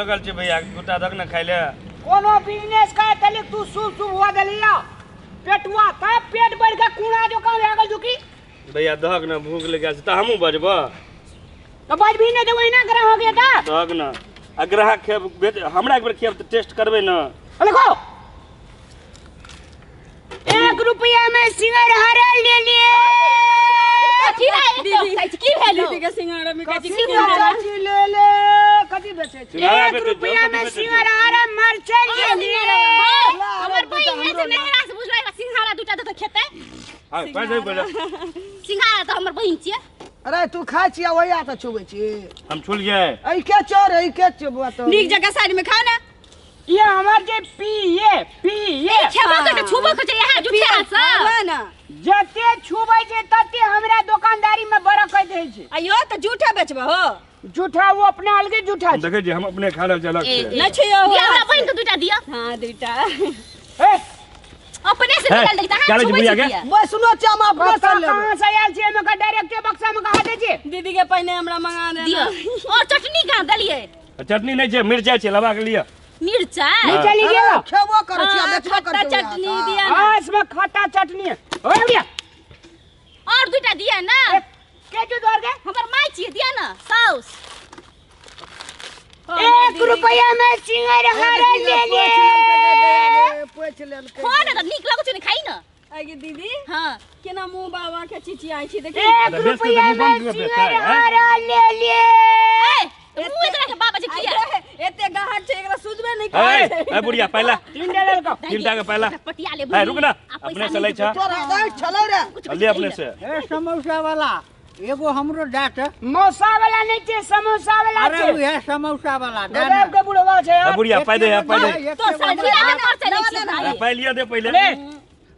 लगल छै भैया, दूटा दक ने खाइ ले। कोनो बिजनेस का तलिक तू शुभ शुभ हुआ देलिया पेटुआ तब पेट बढ़ के कूड़ा जो काम भए गेल झुकी। भैया दहक ने, भूख लगल छै तऽ हमहूँ बजबऽ। तो बजबी नहि देबै ना ग्राहक हो गया ता। दहक ने, आ ग्राहक खेब हमरा एक बेर खेब तऽ टेस्ट करबै ने। देखो 1 रुपया में सिंगर हरा ले लिए। की भेल? दीदी के सिंघाड़ा में कथी कथी बेचै ले ले, कथी बेचै छी? सिंघाड़ा 1 बेचै छी, रुपया कथी में बेचै छी? सिंगर हरा मरचै ले लिए। हमर बहिन है से नहरा से बुझलै, सिंघाड़ा दूटा दऽ खेतै। हां, पैसा पहिले। सिंघाड़ा तऽ हमर बहिन छियै। अरे तू खाइ छी वही आता छुबै छी। हम छुलियै। ऐ के चोर, ऐ के चोर तो। नीक जगह साइड में खाओ ना। ये हमार जे पी ये पी ये खेबो के छुबो के यहाँ जुठे हाथ से। हाँ ना। जते छुबै छै तते हमरा दुकानदारी में बरकत होइ छै। अयो तऽ जूठा बेचबो हो। जूठा वो अपने अलगे जूठा छै। देखै छी हम अपने खा रहल छी अलग से। नहि छुइयो हो। दिया हमरा बहिन के दूटा दिया। हां दूटा। ए अपने से निकाल देता क्या हां लै छी छुबै बुढ़िया छी के? किया? मैं सुनो छी हम अपने से लेबै। कहां से आयल छी एमे का डायरेक्ट बक्सा में कहा दे छी। दीदी के पहिने हमरा मंगा देना। दिया और चटनी कहां देलियै? चटनी नहीं छै, मिर्चाई छै, लबा के लिअ। मिर्चाई? मिर्चाई लीजिए। अरे, खेबो करै छी आ बेचबो खट्टा करै छी। चटनी दिया ना। हां इसमें खट्टा चटनी है। ओए भैया और दूटा दिया ना। के जो दौड़ गए? हमर माय छियै, दिया ना साउस। 1 रुपया में सिंगर हरा ले ले। पोछि लेलकै। खो ना तऽ नीक लगै छै ने, खाइ ना। आगे दीदी। हां केना मुंह बाबा के चिचियाइ छी देखी। 1 रुपया में सिंगर हरा ले ले। ए मुंह एकरा के बाबा जे किया? एते गाहक छै एकरा सुझबे नहि ए करै छै। ए बुढ़िया पहला 3 डॉलर का। 3 का पहला। पटिया ले। ए रुक ना, अपने से लै छ। तोरा दै छलै रे। ले अपने से। ए समोसा वाला एगो हमरो डाट। मौसा वाला नहीं छै, समोसा वाला अरे छै। उहे समोसा वाला दे गजब के बुढ़वा छै यार। बुढ़िया पाइ दे, पाइ दे। तो सखिया के खर्चा लै छी भाई। पाइ लिअ दे पहिले। ले।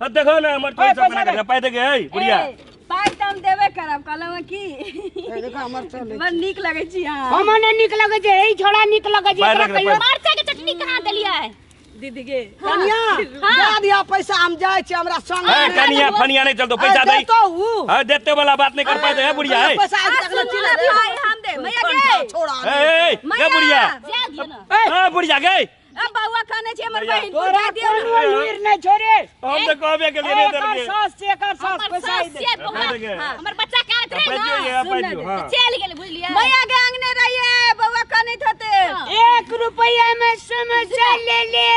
हां देखो ना हमर पैसा बना के पाइ दे के। ए बुढ़िया पाइ तऽ हम देबे करब, कहलहुँ की देखो हमर चलै। बड़ नीक लगै छी अहाँ। हम नहि नीक लगै छै, ई छोड़ा नीक लगै छै। पाइ एकरा रख ले, कहियो पाइ। मरचाई के चटनी कहाँ देलियै? दीदी के कनिया दे दिया पैसा, हम जाइ छी हमरा संग। ए कनिया फनिया नहीं चलतो, पैसा दे। तो ऊ। हां देते वाला बात नहीं कर पाए ए बुढ़िया। ए पैसा आज तक न चिल्ला रे। पाइ हम दे मैया के। छोड़ा। ए ए बुढ़िया। जा दियो ना। ए बुढ़िया गई। अब बउआ खाने छी हमर बहिन, तोरा पूजा दियौ ना। कोनो हीर नहीं छोड़े। हम तो कहबे के लिए नहीं एकर देलकै। सास छै, एकर सास हमर पैसा सास दे। छियै बउआ। पाइ दे। हमर बच्चा कानैत रहे पाइ ना। दियौ ये, पाइ दियौ, हां। चलि गेलै बुझलियै। मैया के अंगने रहियै, बउआ कानैत होते। 1 रुपया में समोसा ले ले।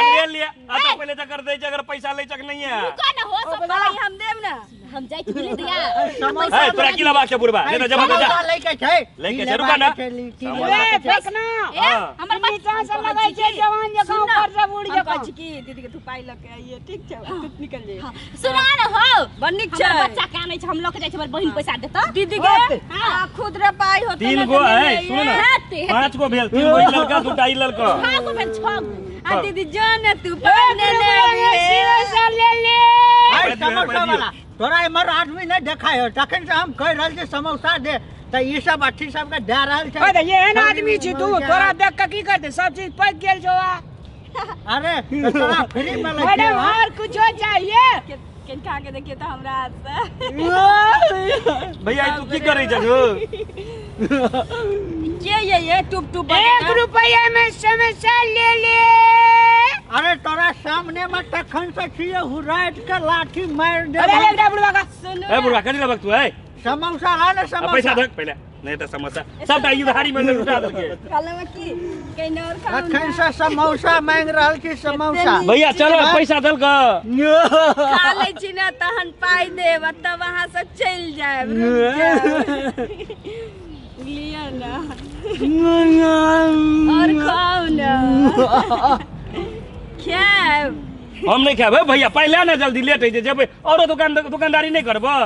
ले लिया। आ तो पहले चक्कर दे, अगर पैसा ले चक नहीं है। रुको ना हो सब पाइ हम देब ना। हम जाइ छी बुझलियै दिया। ए तोरा की लेबाक छै बुढ़बा? ले तऽ जमा कर जा। समोसा लै के छै। लै के छै, रुका ना। समोसा। ए फेकना। ए हमर नीचा से लगै छै जवान जकाँ, ऊपर से बूढ़ हम जकाँ। कहै छी की दीदी के तू पाइ लऽ के आइए, ठीक छै? तू निकल जाइए। सुना ना हो। बड़ नीक छै। हमर बच्चा कानै छै, हम लऽ के जाइ छी, हमर बहिन पैसा देतौ। दीदी के आ खुदरा पाइ होतै 3 ना गो तऽ है, ले सुन ना। हेतै, हेतै। 5 गो भेल, 3 गो ई लड़का, 2 ई लड़का। 6 गो भेल, 6 गो। आ दीदी जो ने तू पाइ 1 ने ले रुपया में अबिहे। समोसा ले ले। ए समोसा वाला तोरा एमहर आदमी नहीं देखाय हो, तखन से हम कहि रहल छी समोसा दे, तऽ ई सब अथी सब के दे रहल छै। अरे एहन आदमी छी तू, तोरा देख के की करतै? सब चीज पकि गेल छौ। अरे तऽ तोरा फ्री में लै मैडम छियौ। और कुछो चाहिए? केन खा के देखिए तऽ हमरा हाथ से। भैया तू की करै छह? के ये टुप टुप 1 रुपया में समोसा ले ले। अरे तोरा सामने में तखन से छियै हुराइत के लाठी मारि दे। अरे ले बुढ़वा का। सुनू ए बुढ़वा कथी लेबक तू? ए समोसा ला ने, आ समोसा। पैसा धक पहिले, नहीं तऽ समोसा सबटा उधारी में लुटा देलकै। कहलहुँ की कहिने और खाउ अखन से समोसा मांगि रहल छी, समोसा। भैया चलो पैसा देलक। खा लै छी ने तहन पाइ देब आ तब अहाँ सब चलि जायब। लिअ ना और खाउ ना, खायब। हम नहीं खायब भैया, पाइ ले ना जल्दी, लेट होइ छै, जेबै औरो दुकान दुकानदारी नहीं करबऽ।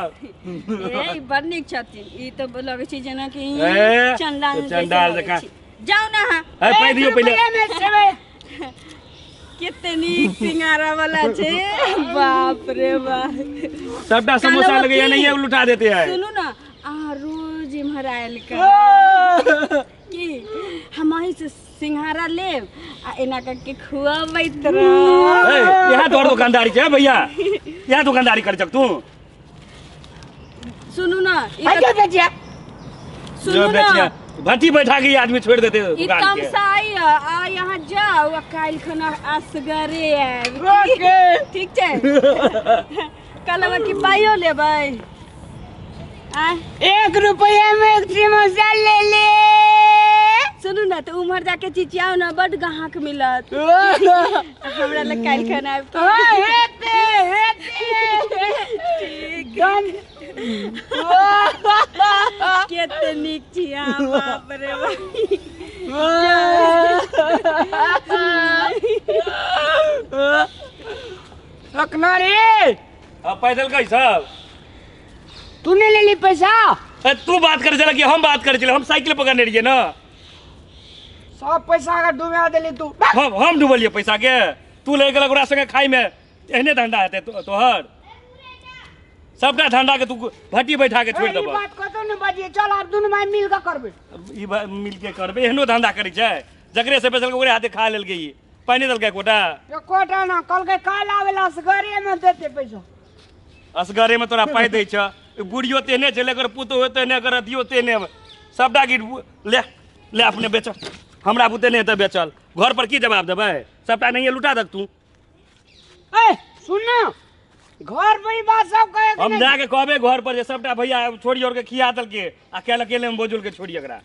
ए बड़ नीक छथिन ई, तऽ लगै छै जेनाकि ए, चंडाल चंडाल जकाँ। जाउ ना अहाँ। ए पाइ दियौ पहिले। कते नीक सिंगारा वाला छै, बाप रे बाप। सबटा समोसा कहलहुँ लगैया की? नहीं लुटा देते हैं। सुनू ना, अहाँ रोज इम्हर आयल कर की हम अहीं से सिंघाड़ा लेब आ एना करके खुआबैत रहब। ए यहाँ तोहर दुकानदारी छै भैया, यहाँ दुकानदारी कर तू। सुनू ना, ई जो बेचिया। सुनू जो ना। बेचिया। भट्टी बैठा के ई आदमी छोड़ि देतै ई दुकान के। तमसाई है, आ यहाँ जाओ आ काल्हि खना असगरे आयब। ओके। ठीक छै। कल हम की पाइयो लेबै? आँय? 1 रुपया में एक समोसा ले ले। सुनू ने, तऽ उम्हर जाके चिचियाउ ने, बड्ड ग्राहक मिलत। हमरा लग काल्हि खना आयब। हाँ, हेते हेते। ठीक। डन। कते नीक छी अहाँ, बाप रे बाप। रखना रे। हाँ, पैदल कैसे? तू नहीं ले ली पैसा? ए, तू बात करे चला कि हम बात करे चले? हम साइकिल पकड़ने रहिए ना। सब पैसा का डुबा देली तू। हम डुबलिए पैसा के? तू ले गेलक ओकरा संगे खाई में, एहने धंधा हेतै तोहर? सबटा धंधा के तू भट्टी बैठा के छोड़ि ए, ई देबह। बात कतौ ने बजिए, चल आब दुनू भाई मिल के करबै। ई मिल के करबै? एहनो धंधा करै छै? जकरे से बेचलकै ओकरे हाथे खा लेलकै। ई पानि देलकै एकोटा? एकोटा ना, कहलकै काल्हि आबै ला, असगरे में देते पैसा। असगरे में तोरा पाइ दै छ? बुढ़ियो तेहने छै, एकर पुतोहो तेहने, एकर अथियो तेहने, सबटा गिर ले ले, अपने बेच, हमरा बुते नहि हेतै बेचल। घर पर की जवाब देबै? सबटा नहिए लुटा दक तू। ए सुन ना, घर पर ई बात सब कहे के हम नहीं। जाके कहबै घर पर जे सबटा भैया छोड़ी और के खिया देलकै आ काल्हि अकेले में बोजुल के छोड़ी एकरा।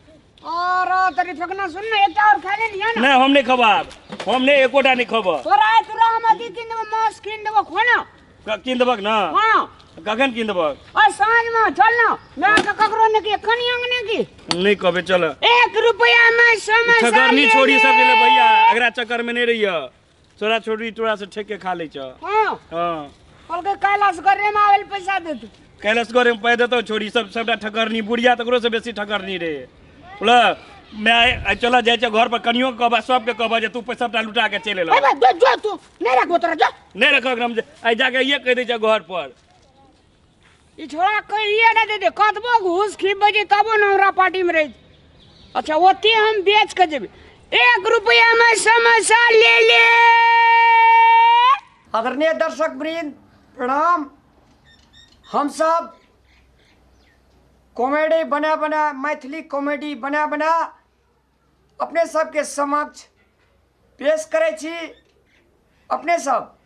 और तरी फेकना, सुन ना, एकटा और खा ले लिया ना। नहि, हम नहि खब आब, हम नहि एकोटा नहि खब। तोरा आइ तोरा हम अथी कीन देबो, मांस कीन देबो, खो ना। कीन देबक ना? हाँ। कखन कीन देबक? और साँझ में चल ना, मैं के ककरो ने की कनी अंगने की नहीं कहबे, चल। 1 रुपया में समोसा ठगरनी ले छोड़ी ले। सब ले भैया, एकरा चक्कर में नहीं रहिय। तोरा छोड़ी तोरा से ठेक के खा लै छ। हाँ। हाँ। कहलकै कैलाश घरे में आवेल पैसा दे तू। कैलाश घरे में पैसा देतो छोड़ी सब, सबटा ठकरनी बुढ़िया तकरो से बेसी ठकरनी रे। बोला मैं आइ चला जाइ छै घर पर, कनियो के कहबा, सबके कहबा जे तू पैसा सबटा लुटा के चलि एलह। ए भाई, जो, जो, तू नहीं रखबो तोरा, जो। नहीं रखब हम, आइ जाके ये कहि दै छै घर पर। ई छोड़ा कहिए ना दे दे, कतबो घूस खिबै छै तबो न हमरा पार्टी में रही। अच्छा ओते हम बेच के जेबै। 1 रुपया में समोसा ले ले। आदरणीय दर्शक वृंद प्रणाम। हम सब कॉमेडी बना बना, मैथिली कॉमेडी बना बना अपने सबके समक्ष पेश करै छी। अपने सब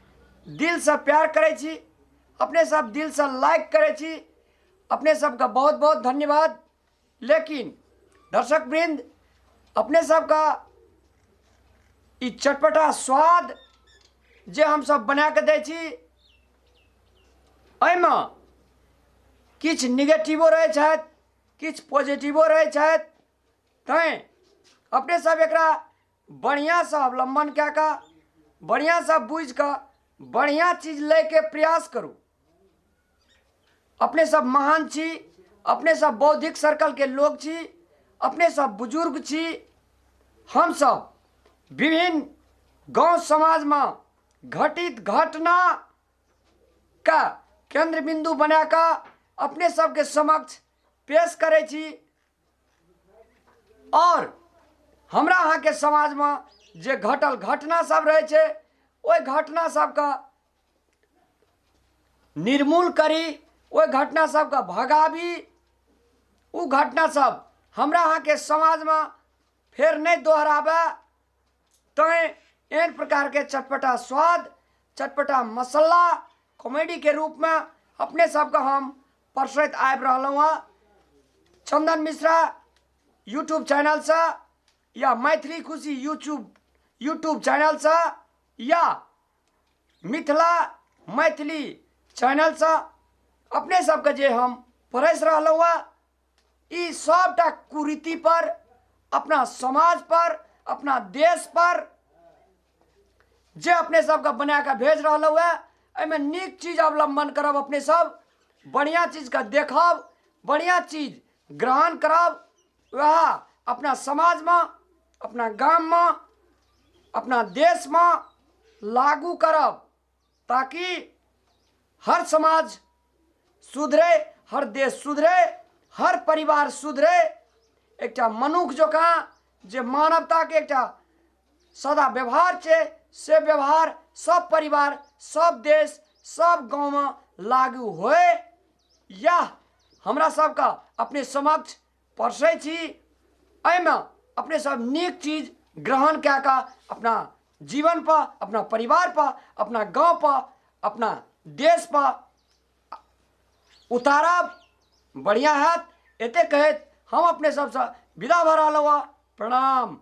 दिल से प्यार करै छी, अपने सब दिल से लाइक करै छी, अपने सबका बहुत बहुत धन्यवाद। लेकिन दर्शक वृंद अपने सबका ई चटपटा स्वाद जे हम सब बना के दै छी, एहिमे किछु निगेटिवो रहै छथि, किछु पॉजिटिवो रहै छथि। तैँ अपने सब एकरा बढ़िआँसँ अवलम्बन कए कऽ, बढ़िआँसँ बुझि कऽ, बढ़िआँ चीज लैके प्रयास करू। अपने सब महान छी, अपने सब बौद्धिक सर्कलके लोक छी, अपने सब बुजुर्ग छी। हम सब विभिन्न गाँव समाजमे घटित घटना का केंद्र बिंदु बना कऽ अपने सबके समक्ष पेश करै छी। और हमरा अहाँके समाजमे जे घटल घटना सब रहै छै, ओहि घटना सबके निर्मूल करी, ओहि घटना सबके भगाबी। ओ घटना सब हमरा अहाँके समाजमे फेर नहि दोहराबै। तैँ एहन प्रकारके चटपटा स्वाद, चटपटा मसाला कॉमेडीके रूपमे अपने सबके हम परसैत आबि रहलहुँ हँ। चंदन मिश्रा यूट्यूब चैनलसँ या मैथिली खुशी यूट्यूब चैनलसँ या मिथिला मैथिली चैनलसँ अपने सबके जे हम परसि रहलहुँ हँ, ई सबटा कुरीति पर, अपना समाज पर, अपना देश पर जे अपने सबके बना कऽ भेज रहलहुँ हँ, एहिमे नीक चीज अवलम्बन करब। अपने सब बढ़िआँ चीजके देखब, बढ़िआँ चीज ग्रहण करब, वएह अपना समाजमे, अपना गाममे, अपना देशमे लागू करब, ताकि हर समाज सुधरे, हर देश सुधरे, हर परिवार सुधरे। एकटा मनुख जकाँ जे मानवताके एकटा सदा व्यवहार छै, से व्यवहार सब परिवार, सब देश, सब गाँवमे लागू होए। यह हमरा सबके अपने समक्ष परसै छी। एहिमे अपने सब नीक चीज ग्रहण कए कऽ अपना जीवन पर, अपना परिवार पर, अपना गाँव पर, अपना देश पर उतारब, बढ़िया हैत। एते कहैत हम अपने सबसँ विदा भऽ रहलहुँ। प्रणाम।